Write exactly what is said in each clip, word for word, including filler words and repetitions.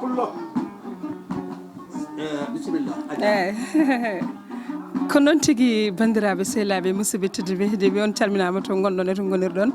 Pullo. Eh, bisimilla. Eyi. Ko noon tigi, banndiraaɓe, sehilaaɓe, musidɓe tedduɓe, heɗiiɓe, on calminaama to ngonɗon e to ngonirɗon.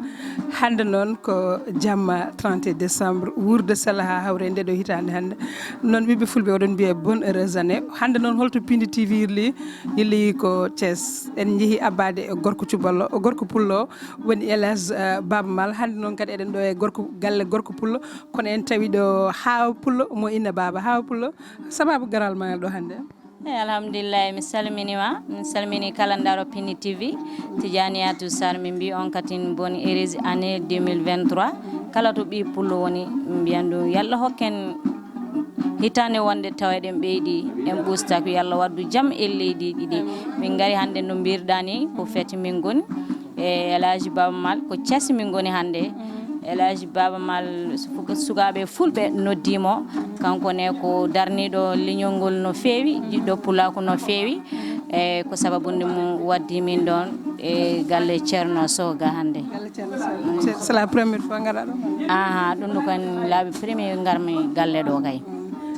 Hannde noon ko jamma trente et un décembre, wuurde sella haa hawre e ndee ɗoo hitaande hannde. Noon ɓiɓɓe fulɓe oɗon mbiya bonne heureuse année. Hannde noon holto Pindi T V yirli? Yirli ko Thiès. En njehi abbaade e gorko cuballo, gorko pullo, woni El Hadj, eh, Baaba Maal. Hannde noon kadi eɗen ɗo e gorko, galle gorko pullo, kono en tawi ɗo Haawa Pullo mo Inna Baaba. Haawa Pullo, sababu garal ma ɗo hannde? Eyi, alhamdulillahi, mi salminiima. Mi salmini kala ndaaro Pindi T V. Tijaaniyatu Sar, min mbi on katin bonne heureuse année deux mille vingt-trois. Kala to ɓii pullo woni, min mbiyan ɗum, yo Allah hokken hitaande wonde tawa eɗen ɓeydi, en ɓuusta, ko yo Allah waddu jam e leydiiji ɗi. Min ngari hannde no mbirɗaa ni, ko feti min ngoni. E El Hadj Baaba Maal, ko Thiès min ngoni hannde. El Hadj Baaba Maal, suka-, sukaaɓe fulɓe noddii mo. Kanko ne ko darniiɗo leñol ngol no feewi, jiɗɗo pulaaku no feewi. E ko sababu nde mum waddi min ɗoon e galle Ceerno Soh ga hannde. Galle Ceerno Soh. C'est, c'est la première fois ngaraa ɗo? Aha, ɗum ɗo kan laabi premier ngarmi galle ɗo kay.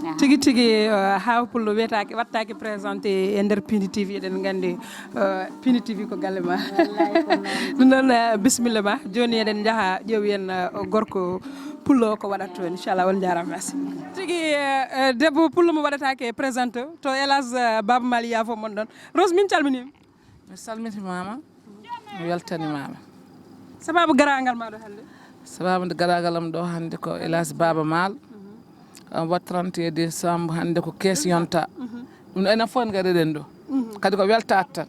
Aha. Tigi tigi, eh, Haawa Pullo wiyetaake, waɗtaake présenté e nder Pindi T V, eɗen nganndi, eh, Pindi T V ko galle ma. Wallahi ko noon. Ɗum noon, eh, bisimilla ma. Jooni eɗen njaha ƴeewen, eh, gorko pullo ko waɗata toon. Inchallah, on njaaraama, merci. Tigi, eh, eh, debbo pullo mo waɗataake présenté to El Hadj, eh, Baaba Maal Yaafo mon ɗoon. Rose, min calminiima. Mi salmitimaama, mi weltanimaama. Sababu garaangal ma ɗo hannde? Sababu nde garaangal am ɗo hannde ko El Hadj Baaba Maal. On waɗi trente et un décembre, hannde ko kees yonta. Ɗum enen fof en ngariɗen ɗo. Kadi ko weltaade tan.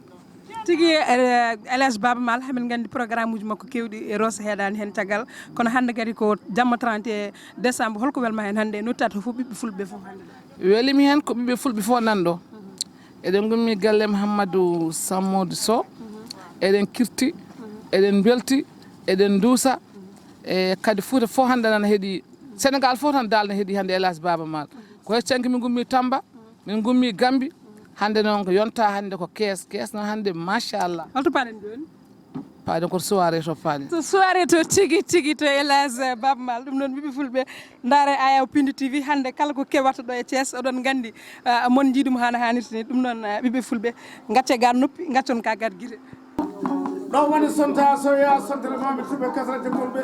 Tigi, eh, El Hadj Baaba Maal, hamin nganndi programme uji makko keewɗi, e Rose heedaani heen caggal. Kono hannde kadi ko jamma trente et un décembre, holko welma heen hannde, nottaade fof ɓiɓɓe fulɓe fof hannde ɗo? Welimi heen ko ɓiɓɓe fulɓe fof nan ɗo. Eɗen ngummi galle Mouhamadou Sammodou Sow. Eɗen kirti, eɗen mbelti, eɗen nduusa. E kadi Fuuta fof hannde nana heɗi, Sénégal fof tan dal ne heɗi hannde El Hadj Baaba Maal. Ko he canki min ngummi Tamba, min ngummi Gambi. Hannde noon ko yonta hannde ko kees, kees noon hannde machallah. Holto paɗen jooni? Paɗen ko soirée to paɗen. To soirée to tigi tigi to El Hadj Baaba Maal. Ɗum noon ɓiɓɓe fulɓe, ndaare Ayaw Pindi T V hannde kala ko kewata ɗo e Thiès, oɗon nganndi, ah, mon njiiɗum hana hanirta ni. Ɗum noon, ah, ɓiɓɓe fulɓe, ngacce gaat noppi, ngaccon ka gaat gite. Ɗo woni sonta soya sontere mami tuɓe kasrate fulɓe.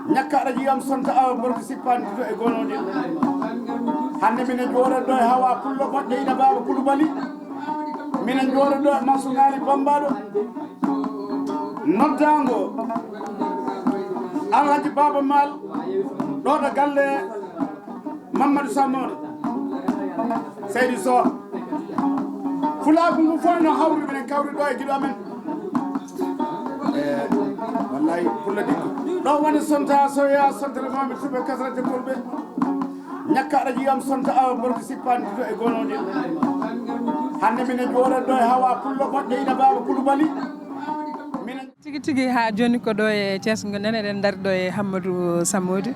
Ñakka aɗa jiyam sonta awa borko sippani tuto e gonoɗe. Hannde minen jooɗo ɗo e hawa pullo moƴƴo ina baaba Kulubali. Minen jooɗo ɗo e Mansuŋaali Bambaɗo. Noddaango Alhaji Baaba Maal ɗo ɗo galle Mamadou Samori. Seydi Soh. Fulaagu ngu fof no hawri, minen kawri ɗo e giɗo amen. Eh, wallahi, Pullo Dikko. Ɗo woni sonta soya sontere mami tuɓe kasrate fulɓe. Ñakka aɗa jiyam sonta awa borko sippani tuto e gonoɗe. Hannde minen jooɗo ɗo e hawa pullo moƴƴo ina baaba Kulubali. Minen Tigi tigi, haa jooni ko ɗo e Thiès ngonɗen, eɗen ndari ɗo e Hammadou Sammodi,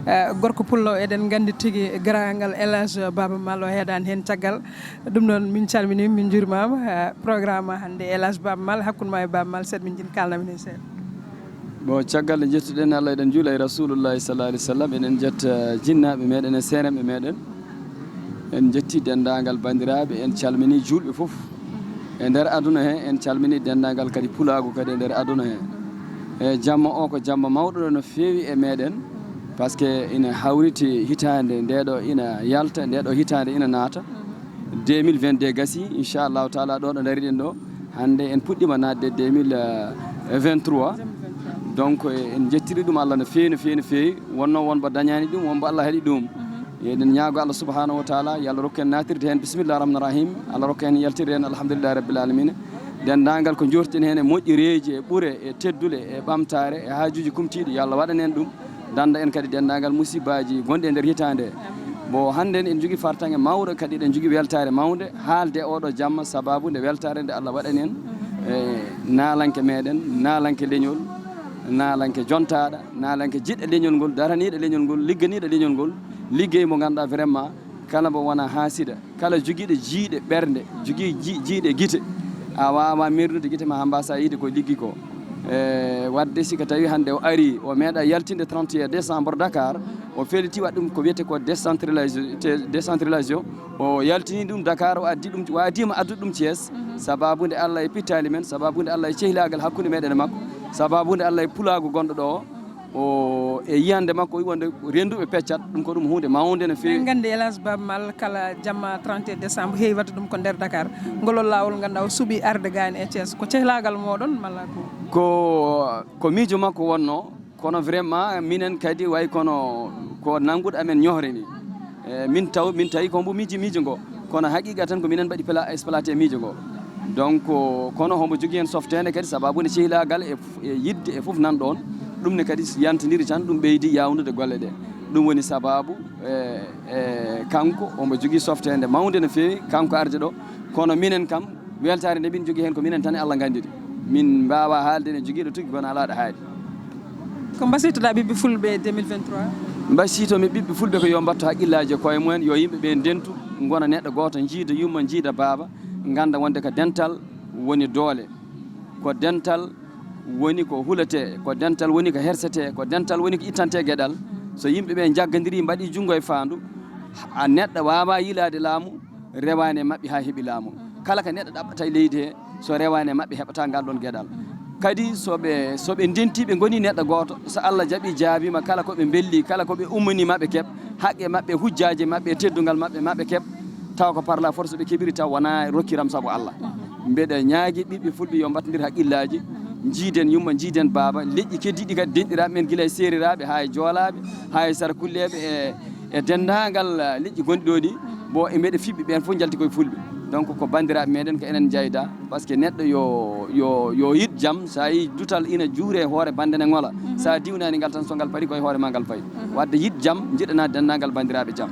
eh, gorko pullo, eɗen nganndi tigi garaangal El Hadj Baaba Maal o heedaani heen caggal. Ɗum noon min calminii, min njuurimaama, eh, programme hannde El Hadj Baaba Maal, hakkunde ma e Baaba Maal seeɗa, min njiɗi kaalnaa min heen seeɗa. Bon, caggal nde njettuɗen Allah, eɗen njuula e Rasulullahi sallallahu alaihi wasallam, eɗen njetta jinnaaɓe meɗen e seeremɓe meɗen. En njetti denndaangal banndiraaɓe, en calminii juulɓe fof. E nder aduna he, en calminii denndaangal kadi pulaagu kadi e nder aduna he. E jamma o ko jamma mawɗo no feewi e meɗen, parce que ina hawriti hitaande nde ɗo ina yalta, nde ɗo hitaande ina naata. Deux mille vingt-deux gasi, inchallahu taala, ɗo ɗo ndariɗen ɗo. Hannde en puɗɗiima naatde deux mille vingt-trois. Donc, en njettiri ɗum Allah no feewi, no feewi, no feewi. Wonno wonɓe dañaani ɗum, wonɓe Allah heɗi ɗum. Eɗen ñaago Allah subhanahu wa taala, yo Allah rokku en naatirde heen, bismillah rahman rahim. Allah rokku en yaltirde heen, alhamdulillahi rabbil alamina. Denndaangal ko njoorten heen e moƴƴereeji, e ɓure, e teddule, e ɓamtaare, e haajuuji kumtiiɗi, yo Allah waɗan en ɗum. Dannda en kadi denndaangal musibbaaji gonɗi e nder hitaande he. Bon, hannde en njogii fartaŋŋe mawɗo, kadi eɗen njogii weltaare mawnde haalde oɗo jamma, sababu nde weltaare nde Allah waɗani en, e naalanke meɗen, naalanke leñol, naalanke jontaaɗo, naalanke jiɗɗo leñol ngol, daraniiɗo leñol ngol, ligganiiɗo leñol ngol, liggey mo ngannduɗaa vraiment kala mbo wona haasida, kala jogiiɗo jiiɗe ɓernde, jogii ji-, jiiɗe gite, a waawaa mernude gite ma haa mbaasa yiide ko liggi ko. E wadde si ko tawi hannde o ari, o meeɗa yaltinde trente et un décembre Dakar, o felliti waɗ ɗum ko wiyete ko décentralisation, décentralisation. O yaltini ɗum Dakar, o addi ɗum, waadima addude ɗum Thiès, sababude Allah e pittaali men, sababude Allah e cehlaagal hakkunde meɗen e makko, sababude Allah e pulaagu gonɗo ɗo o, e yiyande makko, o wi wonde rennduɓe peccat, ɗum ko ɗum huunde mawnde no feewi. Eɗen nganndi, hélas, Baaba Maal, kala jamma trente et un décembre heewi waɗde ɗum ko nder Dakar. Ngol laawol ngannduɗaa o suɓi arde gaani e Thiès. Ko cehlaagal mooɗon malla ko? Ko, ko miijo makko wonno, kono vraiment minen kadi way kono ko nannguɗo amen ñohre ni. E, min taw, min tawi ko mbo miiji, miijo ngo. Kono haqiqa tan ko minen mbaɗi pla-, exploité miijo ngo. Donc, kono hombo jogii heen softeende kadi sababu nde cehlaagal e, e yidde e fof nan ɗoon. Ɗum ne kadi yantindiri tan, ɗum ɓeydi yaawnude golle ɗe. Ɗum woni sababu, e, e, kanko hombo jogii softeende mawnde no feewi, kanko arde ɗo. Kono minen kam, weltaare nde min jogii heen ko minen tan e Allah nganndi ɗi. Min mbaawaa haalde ne jogii ɗo tuggi kono alaa ɗo haaɗi. Ko mbasiytoɗaa ɓiɓɓe fulɓe deux mille vingt-trois? Mbasiyto mi ɓiɓɓe fulɓe ko yo mbattu haqqillaaji e koye mumen, yo yimɓe ɓe ndentu, ngona neɗɗo gooto, njiida yumma, njiida baaba, ngannda wonde ko dental woni doole, ko dental woni ko huletee, ko dental woni ko hersetee, ko dental woni ko ittantee geɗal. So yimɓe ɓe njaggandirii, mbaɗii junngo e faandu, a neɗɗo waawaa yiilaade laamu, rewaani e maɓɓe haa heɓi laamu. Kala ko neɗɗo ɗaɓɓata e leydi he, so rewaani e maɓɓe, heɓataa ngal ɗoon geɗal. Kadi so ɓe, so ɓe ndentii, ɓe ngonii neɗɗo gooto, so Allah jaɓii, jaabiima, kala ko ɓe mbelli, kala ko ɓe ummanii, maɓɓe keɓ haqqe maɓɓe, hujjaaji maɓɓe, teddungal maɓɓe, maɓɓe keɓ, tawa ko par la force ɓe keɓiri, taw wonaa rokkiram sabu Allah. Mbeɗa ñaagi ɓiɓɓe fulɓe yo mbattondir haqqillaaji, njiiden yumma, njiiden baaba, leƴƴi keddiiɗi kadi denɗiraaɓe men gila e seeriraaɓe haa e joolaaɓe, haa e sarkulleeɓe e, e denndaangal, ah, leƴƴi gonɗi ɗo ɗi, bon, e mbeɗa fiɓɓi ɓeen fof njalti koye fulɓe. Donc ko banndiraaɓe meɗen, ko enen njayda, par ce que neɗɗo yo, yo, yo yiɗ jam, so a yii dutal ina juure e hoore bannde ne ŋola, so a diwnaani ngal tan, so ngal parii koye hoore ma ngal payi. Wadde yiɗ jam, njiɗanaa denndaangal banndiraaɓe jam.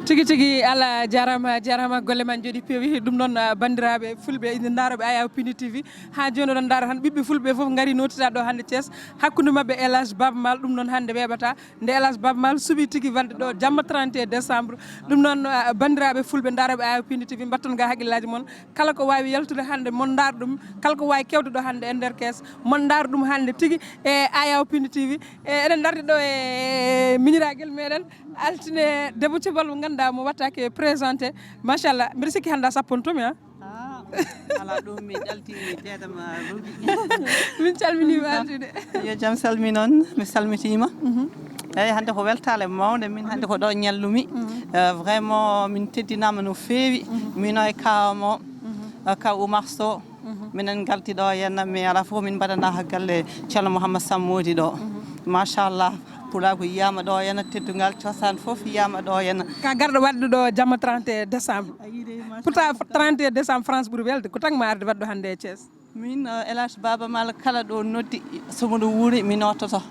Tigi tigi, Allah jaaraama, jaaraama, golle ma njooɗi peewi. Ɗum noon, ah, banndiraaɓe fulɓe ina ndaara ɓe Ayaw Pindi T V. Haa jooni oɗon ndaara tan ɓiɓɓe fulɓe fof ngari nootitaa ɗo hannde Thiès, hakkunde maɓɓe El Hadj Baaba Maal. Ɗum noon hannde weeɓataa. Nde El Hadj Baaba Maal suɓi tigi wonde ɗo jamma trente et un décembre. Ɗum noon, ah, banndiraaɓe fulɓe ndaarooɓe Ayaw Pindi T V, mbatton ga haqqillaaji mon. Kala ko waawi yaltude hannde, mon ndaar ɗum. Kala ko waawi kewde ɗo hannde e nder Thiès, mon ndaar ɗum hannde tigi e Ayaw Pindi T V. E, eɗen ndardi ɗo e miñiraagel meɗen, altine debbo cubal mo ngannduɗaa mo wattaake présenté. Machallah, mbiɗa sikki hannde a sapponto mi, ah. Ah, alaa ɗum, mi ƴaltii, mi teedama ruuɓi. Min calminii ma, altine. Yo jam salmin on, mi salmitiima. Eeyi, hannde ko weltaare mawnde, min hannde ko ɗo ñallumi. Eh, vraiment, min teddinaama no feewi. Min o e kaawa mo, eh, ka Oumar Sow. Minen ngarti ɗo henna, mais alaa fof min mbaɗanaa galle Ceerno Mouhammad Sammoodi ɗo. Machallah, pulaagu yiyaama ɗo henna, teddungal cosaan fof yiyaama ɗo henna. Ka garɗo waɗde ɗo jamma trente et un décembre. Pourtant, trente et un décembre, France ɓuri welde. Ko tan ma arde waɗde hannde e Thiès? Min, eh, El Hadj Baaba Maal, kala ɗo noddi, so mboɗo wuuri, mi noototo.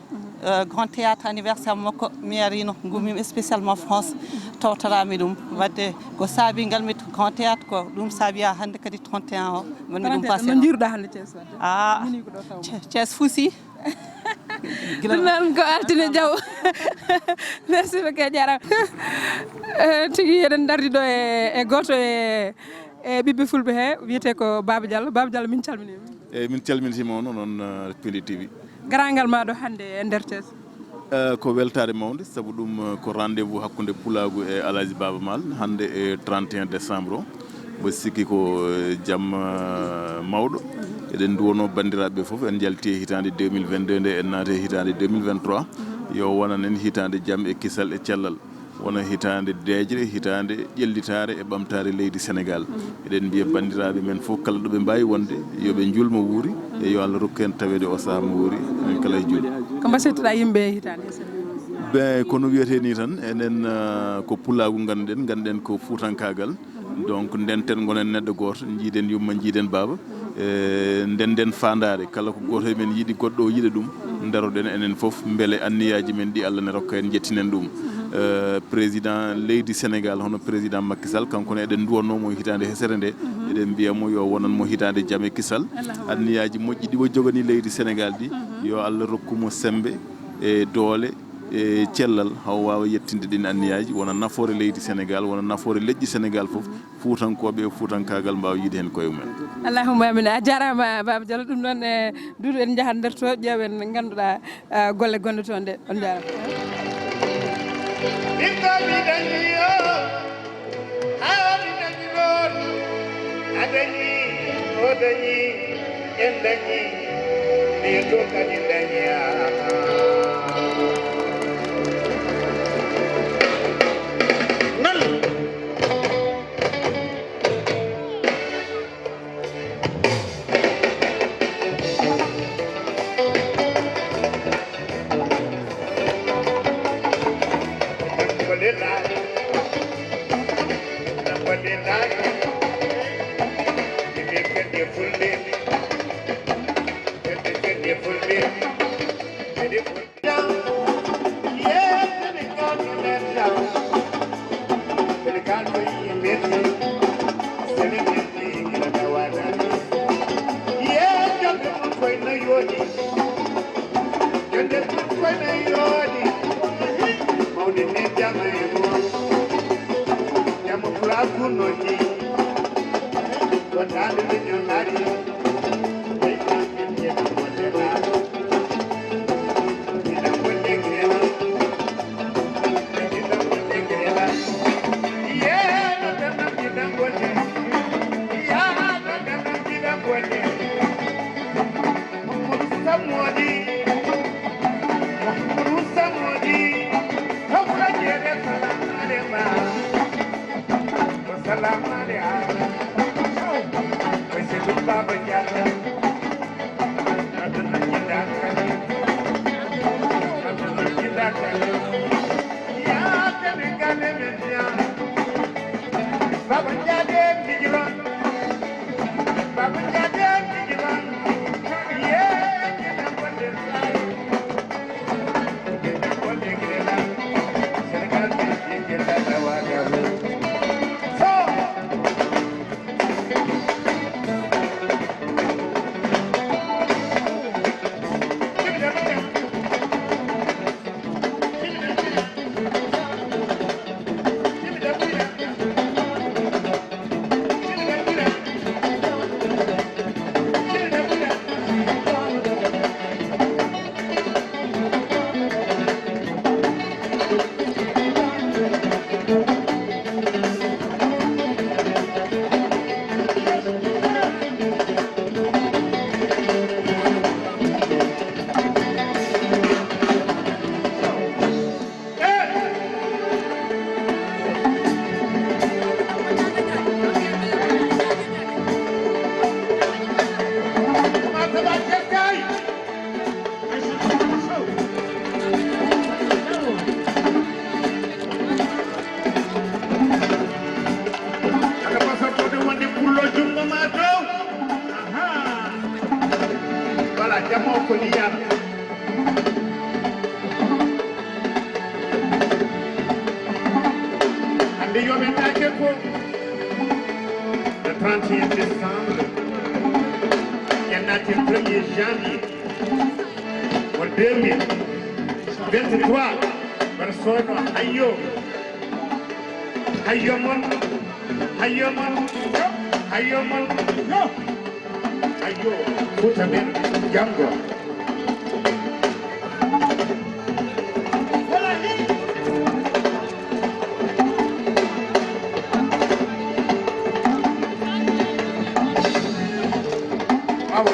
Eh, Grand Théâtre anniversaire makko, mi arino, ngummimi spécialement France, tawtoraami ɗum. Wadde ko saabi ngal mi Grand Théâtre ko, ɗum saabi haa hannde kadi trente et un o, mbaɗmi ɗum trente et un, passé no o. Njiiruɗaa hannde Thiès wadde? Ah, Mini ko ɗo taw. Thiès fusi. Ɗum noon ko altine jaw. Merci beaucoup, a jaaraama. Eh, tigi eɗen ndardi ɗo e, e gooto e, e ɓiɓɓe fulɓe he, wiyetee ko Baaba Diallo. Baaba Diallo, min calminiima. Eeyi, min calminiima on, onon, eh, Pindi T V. Garaangal ma ɗo hannde e nder Thiès? Eh, ko weltaare mawnde, sabu ɗum, eh, ko rendez-vous hakkunde pulaagu e Alhaji Baaba Maal, hannde e trente et un décembre o. Mboɗo sikki ko, eh, jamma, eh, mawɗo. Eɗen nduwanoo banndiraaɓe ɓe fof, en njalti e hitaande deux mille vingt-deux nde, en naati e hitaande deux mille vingt-trois. Yo wonan en hitaande jam e kisal e cellal. Wona hitaande deeƴre, hitaande ƴellitaare e ɓamtaare leydi Senegaal. Eɗen mbiya banndiraaɓe men fof, kala ɗo ɓe mbaawi wonde, yo ɓe njuul mo wuuri, e yo Allah rokku en taweede o sahaa mo wuuri, enen kala e juul. Ko mbasiytoɗaa yimɓe e hitaande? Ben, ko no wiyetee nii tan, enen, ah, ko pulaagu ngannduɗen, ngannduɗen ko fuutankaagal. Donc, ndenten, ngonen neɗɗo gooto, njiiden yumma, njiiden baaba. E, ndenden faandaare, kala ko gooto e men yiɗi, goɗɗo o yiɗa ɗum, ndaroɗen enen fof, mbele anniyaaji men ɗi, Allah ne rokka en, njettinen ɗum. Eh, président leydi Senegaal, hono président Macky Sall, kanko ne eɗen nduwannoo mo hitaande hesere nde. Eɗen mbiya mo yo wonan mo hitaande jam e kisal. Anniyaaji moƴƴi ɗi o joganii leydi Senegaal ɗi, yo Allah rokku mo semmbe e doole, e cellal, haw waawa yettinde ɗin anniyaaji, wona nafoore leydi Senegaal, wona nafoore leƴƴi Senegaal fof, Fuutankooɓe e Fuutankaagal mbaawa yiide heen koye mumen. Allahumma amin. A jaaraama, Baaba Diallo. Ɗum noon, e, Duudu, en njahat nder to, ƴeewen, ngannduɗaa, e, golle gonɗe toon ɗe. On njaaraama. Ɓiɗɗo mi dañi o, haa mi dañi ɗoon. A dañi, o dañi, en dañi, ɓe to kadi dañi. Noon. Aɗa wasatode wonde pullo junngo ma dow. Aha. Voilà, jamo ko ni yara. Hannde yo ɓe naate ko le trente et un décembre, ƴen naati premier janvier. Ko deux mille vingt-trois, mbaɗa soono hayyo, hayyo mon, hayyo mon, hayyo mon, hayyo, Fuuta men, janngo. Awa.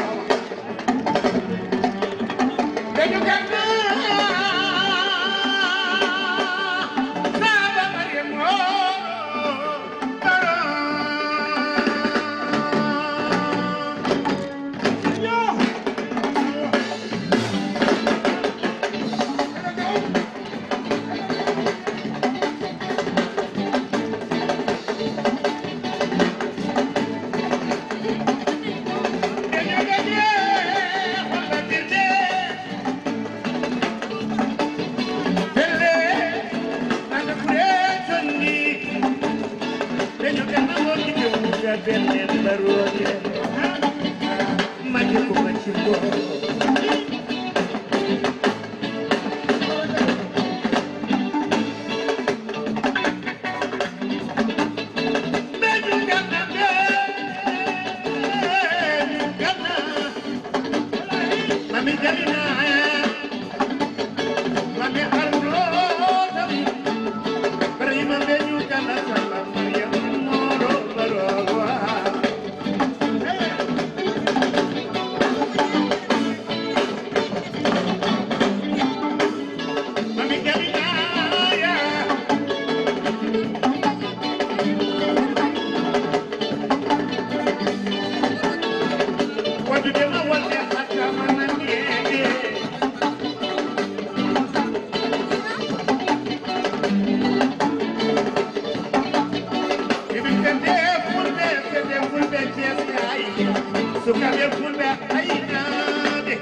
Sukaaɓe fulɓe aynaaɓe,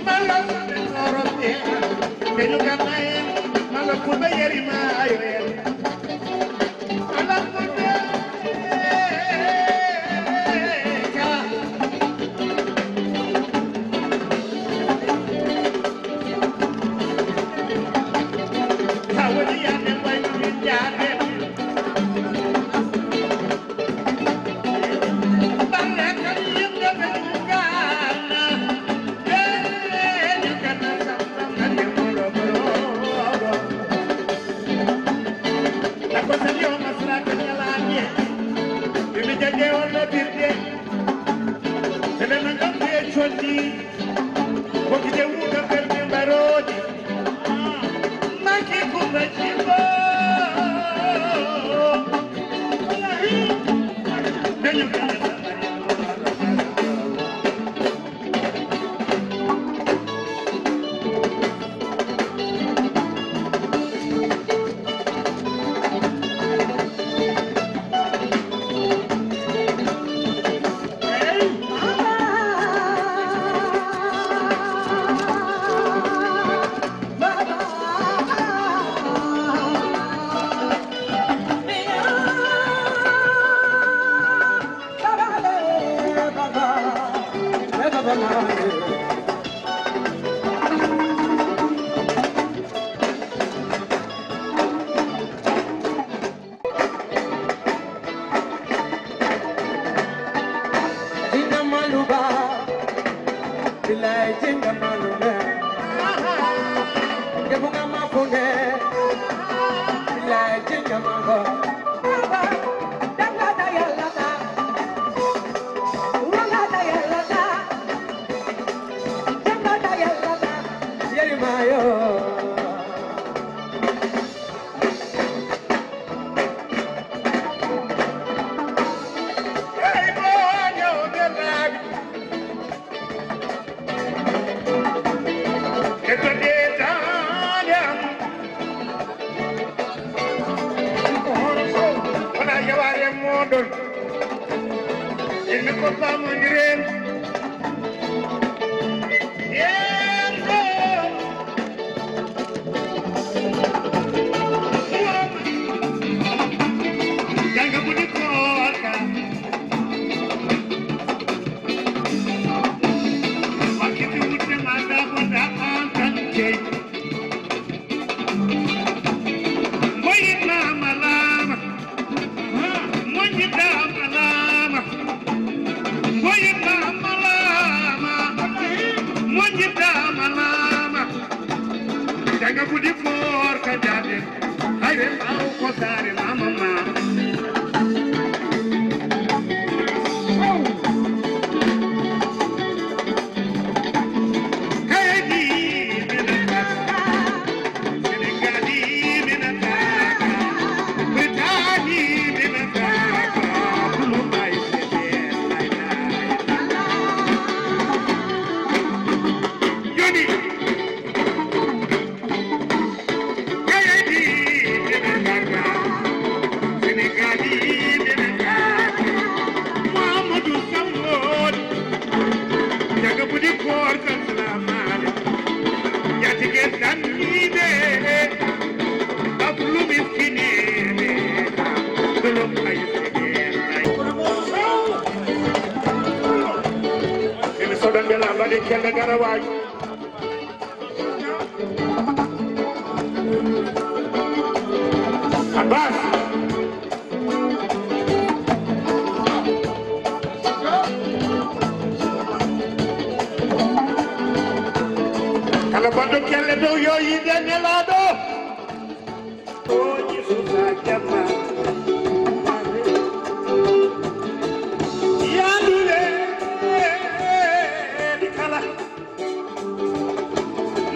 malla fulɓe Tooroɓe, ɓe luganma en, malla fulɓe yerimaare. Ala fulɓe ka. Ka woni yande mbayno min jaade. Wona yawaare moɗon. Inna ko pamondiren. Yendo. Janga budi korka. Wakiti wutte manda bonda kan kan jey. Moyit mama lama. Moyit mama lama. Moyit mama lama. Moyit mama lama. Daga budi for ka jaden. Hayre bawo ko sare mama ma. Emi soɗa mbela mbaɗi kelle garawaaji. Abbas. Baɗɗo kelle dow yo yiide nelaaɗo. Tooñi suka jamma. Yaadu weeli kala.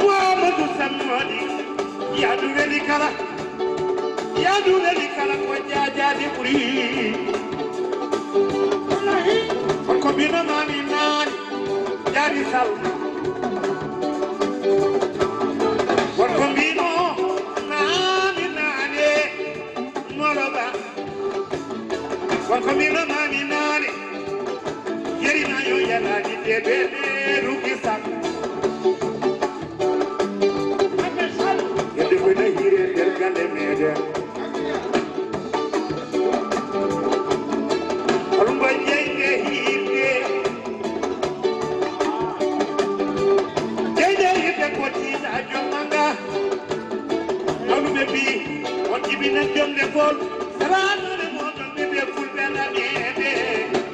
Muhammadu Sammadi. Yaadu weeli kala. Yaadu weeli kala ko jaajaade ɓuri. Wallahi, ko mbino mami naani. Jaari Sal. Won ko mbino naani naane, Moloba. Won ko mbino naani naane, Yerima yo yalaani debele Ruki Sal. Yedde ko na hire nder galle meɗen. Holmbo jeyde yiɗde, jeyde yiɗde ko tiiɗa jomma nga. Mawɓe mbi on jibina jom lekol. Saranore moɗon ɓe ɓe fulɓe naɓeɓe.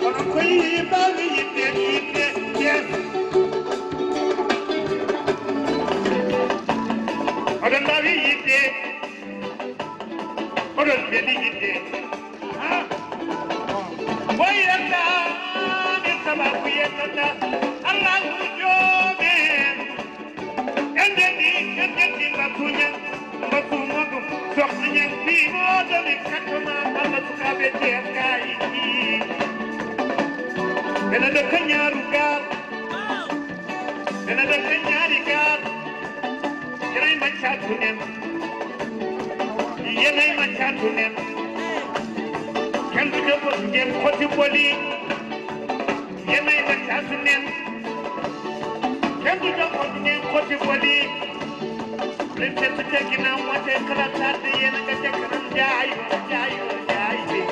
Onon koyi mbawi yiɗde yiɗde. Yes. Oɗon mbawi yiɗde. Oɗon mbeɗi yiɗde. Mo yettaani sababu yettata Allahu joomi en. En ndenndi, en ndenndi mbatu ñan, mbatu moɗum, sohna ñan, mbimooɗo min kattoma Balla sukaaɓe Cees kaayi. Ɓe nana ka ñaaru gaal, ɓe nana ka ñaari gaal, yenay macca tunen. Yenay ma caatu nen. Kenduɗo ko nden koti boli. Yenay ma caatu nen. Kenduɗo ko nden koti boli. Limte su tegina wate kala tadde yena ga jakaram jaayo, jaayo, jaayo.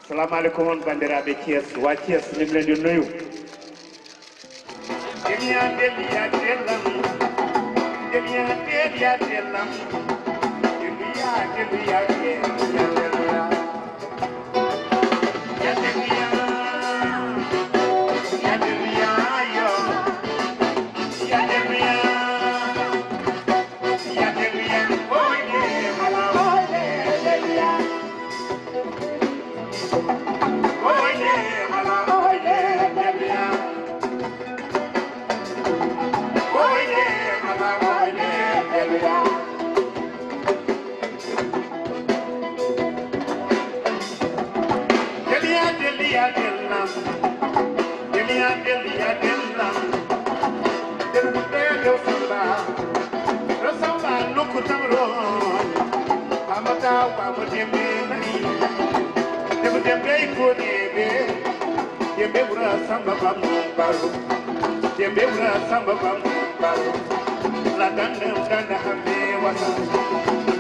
Salamu aleykum on banndiraaɓe Thiès, waa Thiès, min leen di nuyu. Deliya, deliya, delam. Deliya, deliya, delam. Deliya, deliya, deliya, deliya. Ya deliya. Ya deliya, yo. Ya deliya. Ya deliya. Oye, mala, oye, deliya. Amata wa mo dembe nani. Dembe dembe ko dembe. Dembe wura samba bam baro. Dembe wura samba bam baro. La dandam danda hamme wasa.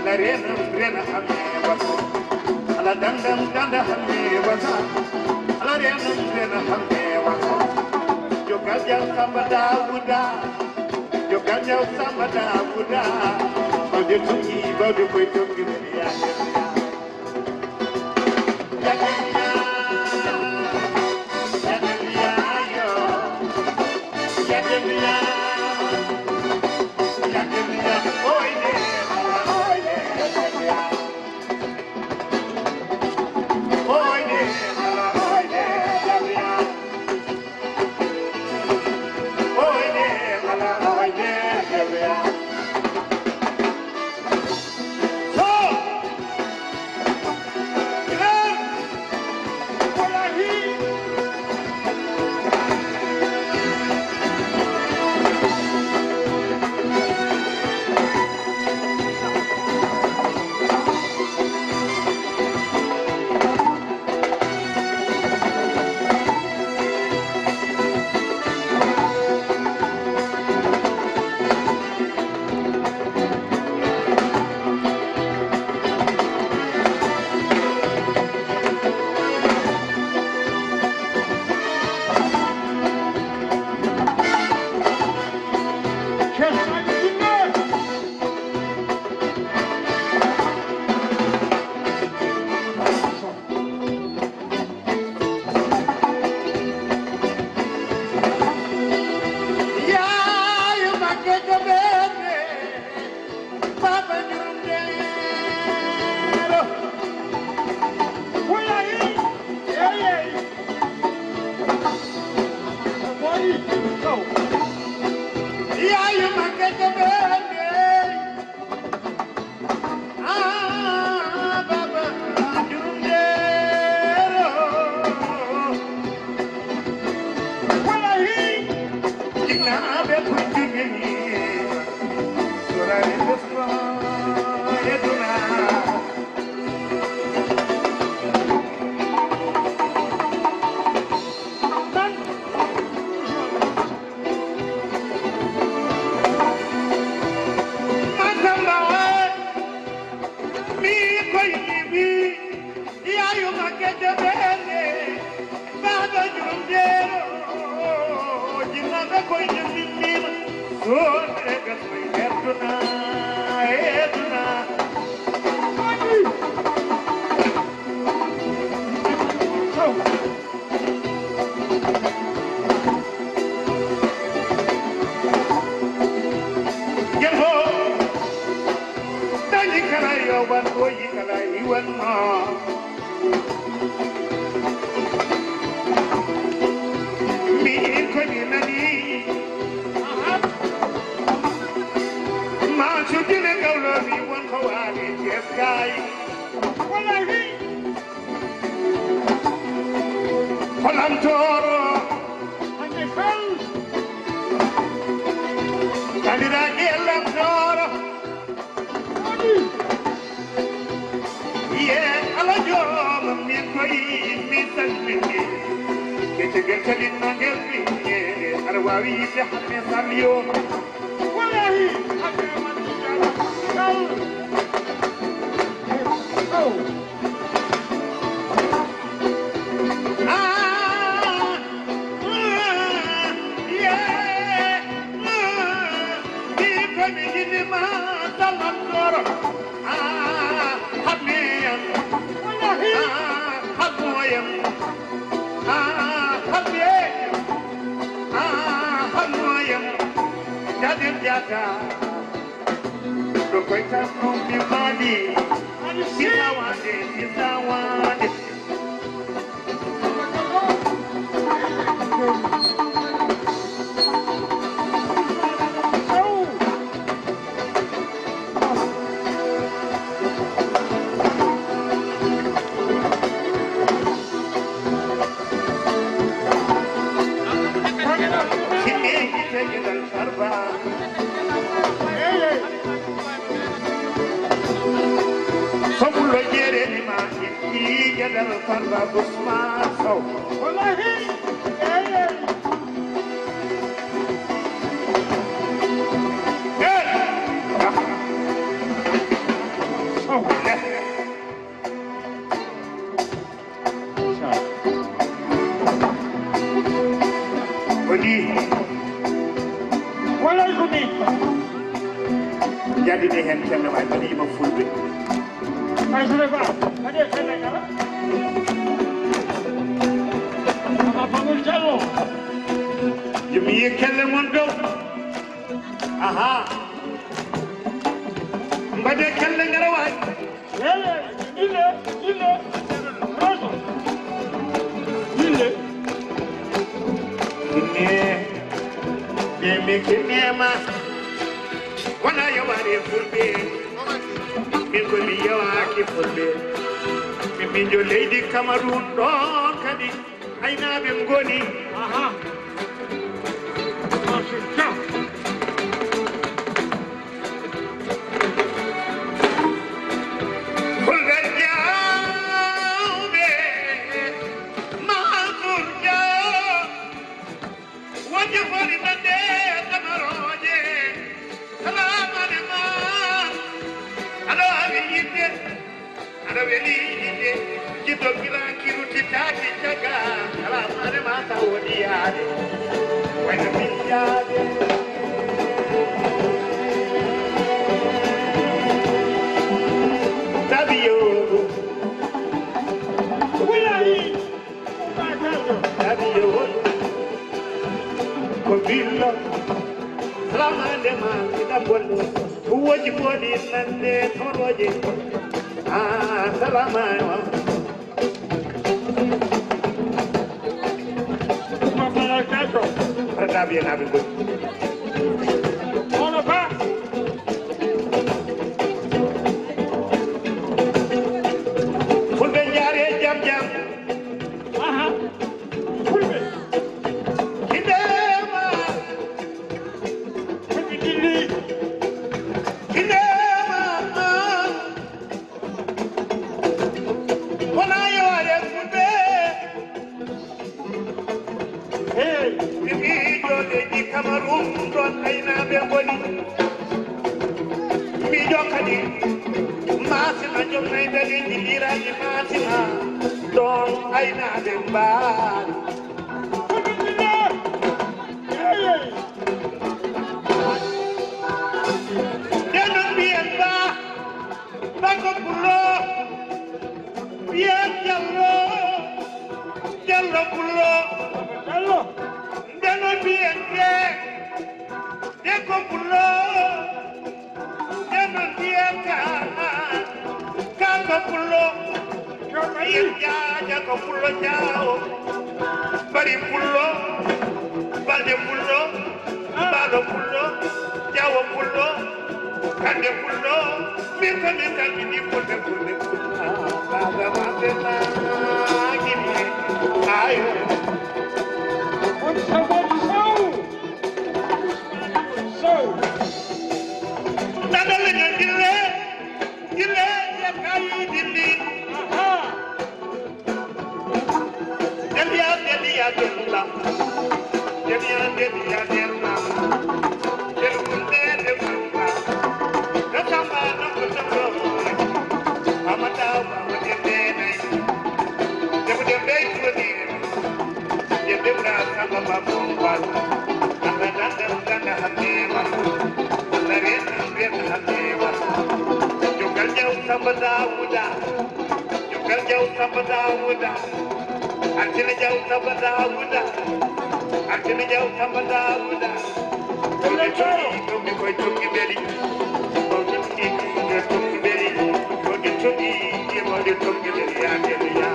La renam rena hamme wasa. La dandam danda hamme wasa. La renam rena hamme wasa. Jogal jam samba Dawuda. Yo gaño Samba Daouda, bawde tugi, bawde koye toggirɗi ya. Ya Debbiya, ya Debbiya, yo. Ya Debbiya, ya Debbiya, oy de, oy de, ya Debbiya. Oy de, oy de, ya Debbiya. Yaayu ma kete ɓe dey. Ah, baba, jurumdeero. Wallahi, jinaaɓe ko jogini. Sorani defma e duna. Masamba, mi koy mi bi, yayu ma kete bene, baba jurum jero, jinna be koy mi mi, so e gas mi eduna, eduna. Jembo, dañi kala yo wan, koyi kala iwan ma. Mi ko mi nani. Ma su dine gawlo mi won ko wali jeskay. Wallahi. Ko lamtooro. Hannde kal. Tandiraaji e lamtooro. Ye ala jooma min koyi mi salmini. Kecce gel talinno ngel ɓiññe. Aɗa waawi yiɗde hannde salyo. Wallahi. Kal. Oh. Ah, ah, yeah, ah, mi ko mi yiɗi ma salam doro. Ah, haɓmi en. Wallahi. Ah, haɓmo en. Ah, haɓmi en. Ah, haɓmo en. Jaden jata. Ɗo koy tan ɗum mi maali. Sisawande, sisawande. Sinni gite gidal Farba. Sobulo jereni ma itti gedal Farba Usman Sow. Wallahi. Eh. Sow. Ko ni. Walay ko ni. Jaɓide heen kelle waay mbaɗiima fulɓe. Ay sule ba, mbaɗe kelle kala. Ama Bangol Jallo. Yo mi yiye kelle mon dow. Aha. Mbaɗe kelle ngara waay. Hele, dile, dile, roso. Dile. Kinne, de mi kinnema. Wona yewani fulɓe. Min ko mi yewaki fulɓe. Min min jo leydi Cameroun ɗon kadi. Aynaaɓe ngoni. Aha. Fulɓe Jawɓe, Mansour Diaw, wonde foti nande tamarooje, salaamane ma, aɗa waawi yiɗde. Aɗa weli yiɗde, jiɗɗo gila kiruti taaki caga, kala mare ma taw woni yaade. Wayno min yaade. Tabiyo. Wulayi. Tabiyo. Ko billo. Salamande ma, ina bolle. Woji boni nande toroje. Ah, salama. Aɓe naɓe goni. Hono ba? Fulɓe njaare jam jam. Aha. Fulɓe. Hindema. Fulɓe dilli. Hindema. Wona yo are fulɓe. Hey, mi miijo leydi Cameroun, ɗon aynaaɓe ngoni. Miijo kadi Maasina, joom nayi daleeji liiraaɗi Maasina, ɗon aynaaɓe mbaali. Hey, hey. Nden noon mbiyen ba, ba ko pullo. Mbiyen Jallo, Jallo Pullo. Jallo. Nden noon mbiyen de, de ko Pullo. Nden noon mbiyen ka, ka ko Pullo. Mbiyen Jaaja ko Pullo Jaawo. Bari Pullo, Balde Pullo. Baalo Pullo, Jaawo Pullo, Kande Pullo, min ko min calmini Pulɓe, Pulɓe, Pulɓe. Baaba maɓɓe maagini, ayo. On sagoji sow. Sow. Nana leño dille, dille, ya kayi dilli. Aha. Deliya, deliya, della. Deliya, deliya, della. Delunde, delunde. Kasamba, nako, nako. Amata, amata, dende, nai. Demu, dembe, tuwani. Dende, na, samba, babu, babu. Anda, danda, danda, hamema. Anda, rena, rena, hamema. Jogal, jau, samba, dauda. Jogal Jaw Samba Daawuda, Altine Jaw Samba Daawuda, Altine Jaw Samba Daawuda. Tongi tongi, tongi koy tongi beli. Tongi tongi, tongi beli. Tongi tongi, tongi beli, ya beli ya.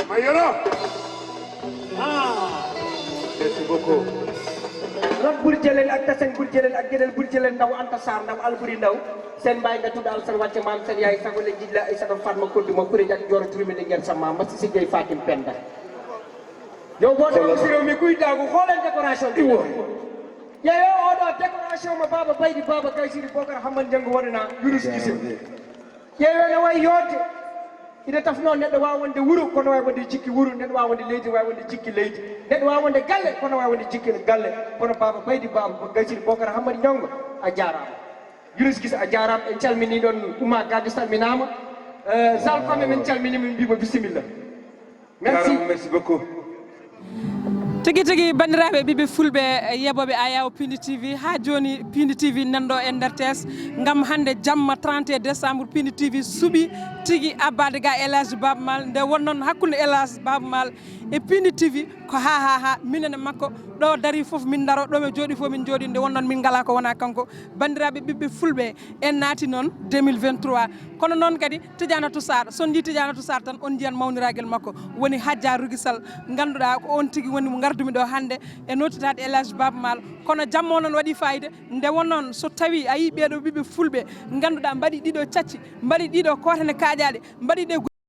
Mayoro. Ah. Merci beaucoup. Rak Burjelen ak Tasen Burjelen ak Gedel Burjelen, ndaw Anta Sarr, ndaw Alburi Ndaw. Seen baay nga tudd Alsan wàcce maam seen yaay sago le jijla ay sago Fatma Koddu ma kure jak jooro turmi de ngeen sama ma sisi gay Fatim Penda. Yow boo taw si réew mi kuy daagu, xooleen décoration bi. Iwo. Yeyo oɗo décoration mo Baba Baydi Baba Gaysiri Bokar Hamman Jango waɗana Yunus Gise. Yeyo ne way yodde. Ina tafno neɗɗo wawa wonde wuro kono wawi wonde jikki wuro, neɗɗo wawa wonde leydi wawi wonde jikki leydi, neɗɗo wawa wonde galle kono wawi wonde jikki galle. Kono Baba Baydi Baba ko Gaysiri Bokar Hamman Jango, a jarama. Yunus Gise a jarama, en calmini ɗon Ouma Gadio salminama. Eh, Zal Fame min calmini min mbimo bisimilla. Merci. Jarama, merci beaucoup. Tigi tigi, banndiraaɓe ɓiɓɓe fulɓe, yeɓooɓe Ayaw Pindi T V, haa jooni Pindi T V nanɗo e nder T S, ngam hannde jamma trente et un décembre Pindi T V suɓi tigi abbaade ga El Hadj Baaba Maal. Nde wonnoon hakkunde El Hadj Baaba Maal e Pindi T V ko haa haa haa minen e makko, ɗo dari fof min ndaro, ɗo mi jooɗi fof min jooɗi, nde wonnoon min ngalaa ko wonaa kanko. Banndiraaɓe ɓiɓɓe fulɓe, en naati noon deux mille vingt-trois. Kono noon kadi Tidianatou Sarr, so on njii Tidianatou Sarr tan on njiyan mawniragel makko, woni Hadja Rougui Sall, ngannduɗaa ko on tigi woni mo ngardumi ɗo hannde e nootitaade El Hadj Baaba Maal. Kono jamma o noon waɗi fayida, nde wonnoon so tawi a yii ɓeeɗo ɓiɓɓe fulɓe ngannduɗaa mbaɗi ɗiɗo cacci, mbaɗi ɗiɗo kootane kaaƴaaɗe, mbaɗi ɗe